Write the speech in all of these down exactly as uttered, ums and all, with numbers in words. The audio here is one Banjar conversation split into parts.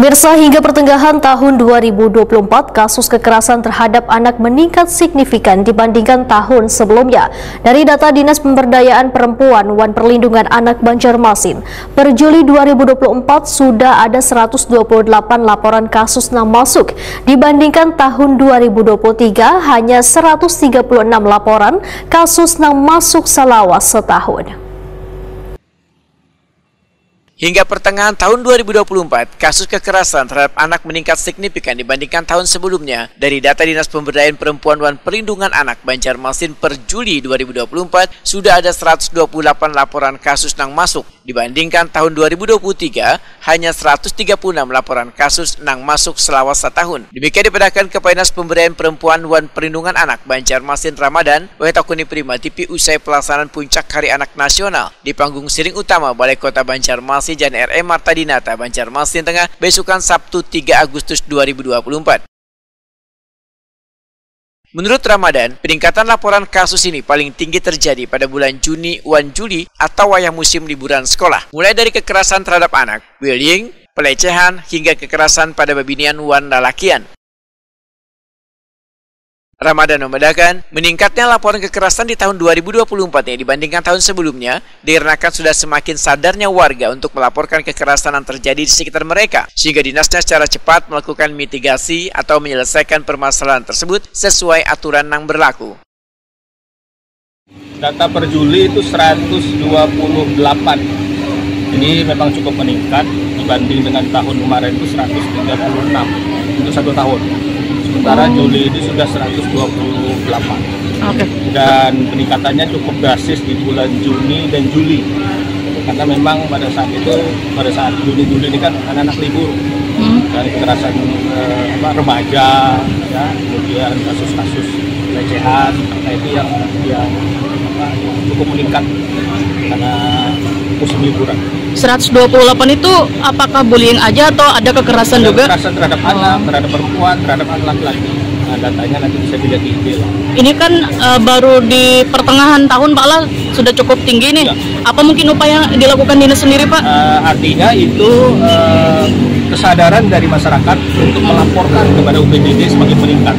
Pemirsa, hingga pertengahan tahun dua ribu dua puluh empat, kasus kekerasan terhadap anak meningkat signifikan dibandingkan tahun sebelumnya. Dari data Dinas Pemberdayaan Perempuan wan Perlindungan Anak Banjarmasin, per Juli dua ribu dua puluh empat sudah ada seratus dua puluh delapan laporan kasus nang masuk, dibandingkan tahun dua ribu dua puluh tiga hanya seratus tiga puluh enam laporan kasus nang masuk salawas setahun. Hingga pertengahan tahun dua ribu dua puluh empat, kasus kekerasan terhadap anak meningkat signifikan dibandingkan tahun sebelumnya. Dari data Dinas Pemberdayaan Perempuan wan Perlindungan Anak Banjarmasin per Juli dua ribu dua puluh empat, sudah ada seratus dua puluh delapan laporan kasus nang masuk, dibandingkan tahun dua ribu dua puluh tiga, hanya seratus tiga puluh enam laporan kasus nang masuk salawas satahun. Demikian dipadahkan Kepala Dinas Pemberdayaan Perempuan wan Perlindungan Anak Banjarmasin Ramadan, W Takuni Prima T P usai pelaksanaan Puncak Hari Anak Nasional di panggung siring utama Balai Kota Banjarmasin Jalan R M Marta Dinata, Banjarmasin Tengah, besukan Sabtu tiga Agustus dua ribu dua puluh empat. Menurut Ramadan, peningkatan laporan kasus ini paling tinggi terjadi pada bulan Juni wan Juli atau wayah musim liburan sekolah. Mulai dari kekerasan terhadap anak, bullying, pelecehan, hingga kekerasan pada babinian wan lalakian. Ramadan membedakan, meningkatnya laporan kekerasan di tahun dua ribu dua puluh empat ini dibandingkan tahun sebelumnya, dikarenakan sudah semakin sadarnya warga untuk melaporkan kekerasan yang terjadi di sekitar mereka, sehingga dinasnya secara cepat melakukan mitigasi atau menyelesaikan permasalahan tersebut sesuai aturan yang berlaku. Data per Juli itu seratus dua puluh delapan. Ini memang cukup meningkat dibanding dengan tahun kemarin itu seratus tiga puluh enam untuk satu tahun. Sementara Juli ini sudah seratus dua puluh delapan. Oke. Dan peningkatannya cukup drastis di bulan Juni dan Juli. Karena memang pada saat itu, pada saat Juni-Juli ini kan anak-anak libur. Hmm. Dan kekerasan, eh, apa, remaja, ya, kemudian kasus-kasus pelecehan, nah, itu yang, yang, apa, yang cukup meningkat karena musim liburan. Seratus dua puluh delapan itu apakah bullying aja atau ada kekerasan juga? Kekerasan terhadap anak, terhadap perempuan, terhadap anak laki-laki. Nah, datanya nanti bisa dilihat di I G lah. Ini kan, eh, baru di pertengahan tahun, Pak, lah, sudah cukup tinggi nih. Ya. Apa mungkin upaya yang dilakukan dinas sendiri, Pak? Eh, artinya itu, eh, kesadaran dari masyarakat untuk melaporkan kepada U P D D semakin meningkat.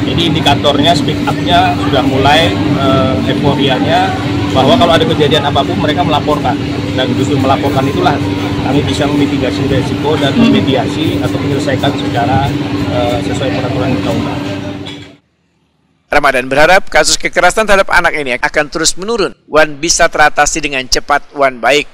Jadi indikatornya, speak up-nya sudah mulai, eh, euforianya bahwa kalau ada kejadian apapun mereka melaporkan, dan justru melaporkan itulah kami bisa memitigasi resiko dan memediasi atau menyelesaikan secara, eh, sesuai peraturan undang-undang. Ramadan berharap kasus kekerasan terhadap anak ini akan terus menurun wan bisa teratasi dengan cepat wan baik.